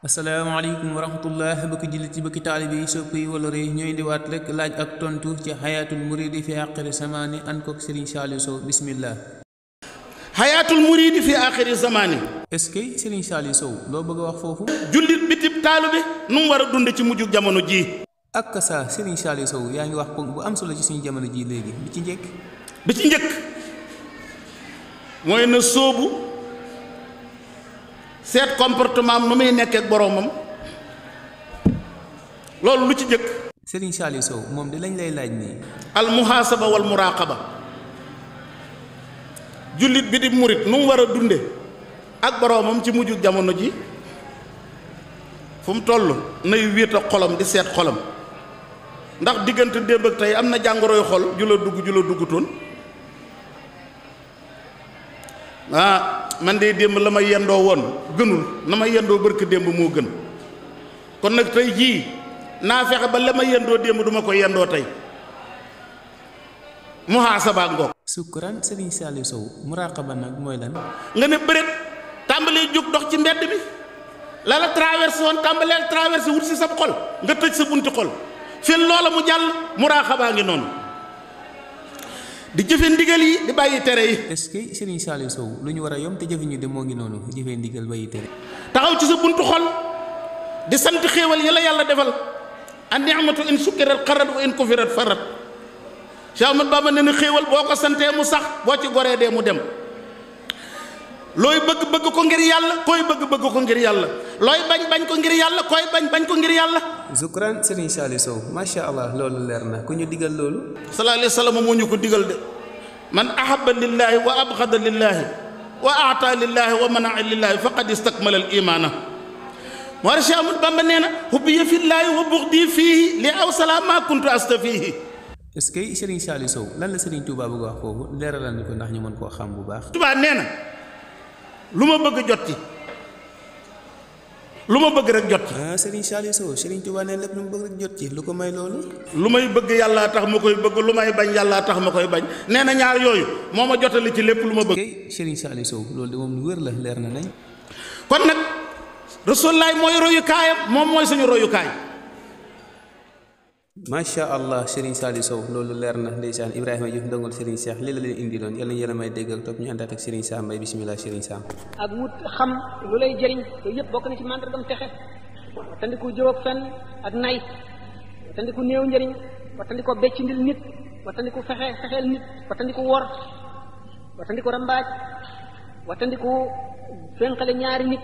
asalaamaaleykum wa rahmatullah bëgg jullit ci bëgg taalibe yi soppi yi wala rëy ñooy indiwaat rek laaj ak tontu ci xayaatul muridi fi aaxiri zamaani an kook Serigne Saliou Sow bismillah. xayaatul muridi fi aaxiri zamaani. est-ce que Serigne Saliou Sow loo bëgg a wax foofu. jullit bitib taalibe nu mu war a dund ci mujjug jamono ji. ak kasa Serigne Saliou Sow yaa ngi wax ponk bu am solo ci suñu jamono ji léegi bi ci njëkk mooy na sóobu seet comportement am nu muy nekkee ak boroomam loolu lu ci njëkk. Serigne Saliou Sow moom di lañ lay laaj nii. al muhaasaba wal muraqaba jullit bi di murit nu mu war a dunde ak boroomam ci mujjug jamono ji fu mu toll nay wéet ak xolam di seet xolam ndax diggante démb ak tey am na jàngoroy xol ju la duggutoon man de démb la ma yendoo woon gënul na ma yendoo barki démb moo gën kon nag tey jii naa fexe ba la ma yendoo démb duma ko yendoo tey muhaasaba ngoog. sukkuraan Serigne Saliou Sow muraqaba nag mooy lan. nga ne bëreet tàmbalee jóg dox ci mbedd bi la la traversé woon tàmbaleel traversé wut si sa xol nga tëj sa bunti xol fii loola mu jàll muraqaba ngi noonu. di jëfe ndigal yi di bàyyi tere yi. est-ce que Serigne Saliou Sow lu ñu war a yom te jëfe ñu de moo ngi noonu jëfe ndigal bàyyi tere. taxaw ci sa buntu xol di sant xéewal yi la yàlla defal an ni'matu in sukkirat xarat wa in kufirat farat Cheikh Ahmad Bamba ne na xéewal boo ko santee mu sax boo ci goree dee mu dem looy bëgg ko ngir yàlla koy bëgg ko ngir yàlla looy bañ ko ngir yàlla koy bañ ko ngir yàlla. Zukran Serigne Saliou Sow macha allah loolu leer na ku ñu digal loolu. sallallahu alayhi wa sallam moo ñu ko digal de man ahabba lillahi wa abxada lillahi wa aata lillahi wa manaa lillahi faqad istakmala al imaana moo tax Cheikh Ahmad Bamba nee na hubbiya fillahi wa buxdi fiihi li aw salaama kuntu astafihi. est-ce que Serigne Saliou Sow lan la Serigne Touba bëgg a wax foofu leeralal ni ko ndax ñu mën koo xam bu baax. Touba nee na lu ma bëgg jot ci lu ma bëgg rek jot ci. Serigne Saliou Sow Serigne Touba nee lépp lu mu bëgg rek jot ci lu ko may loolu. lu may bëgg yàllaa tax ma koy bëgg lu may bañ yàllaa tax ma koy bañ nee na ñaar yooyu moo ma jotali ci lépp lu ma bëgg. ok Serigne Saliou Sow loolu de moom lu wér la leer na nañ. kon nag Rasulullaay mooy royukaayam moom mooy suñu royukaay. macha allah Serigne Saliou Sow loolu leer na ndeysaan Ibrahima Diouf ndongol Serigne Cheikh lii la leen indi doon yal na yàlla may dégg ak topp ñu àndaat ak Serigne Sam Mbaye bisimilah Serigne Sam. ak wut xam lu lay jëriñ yooyu yëpp bokk na ci màndargam texe wattandiku jëw ak fen ak nay wattandiku néew njëriñ wattandiku becc ndil nit wattandiku fexeel nit wattandiku wor wattandiku rambaaj wattandiku fenqale ñaari nit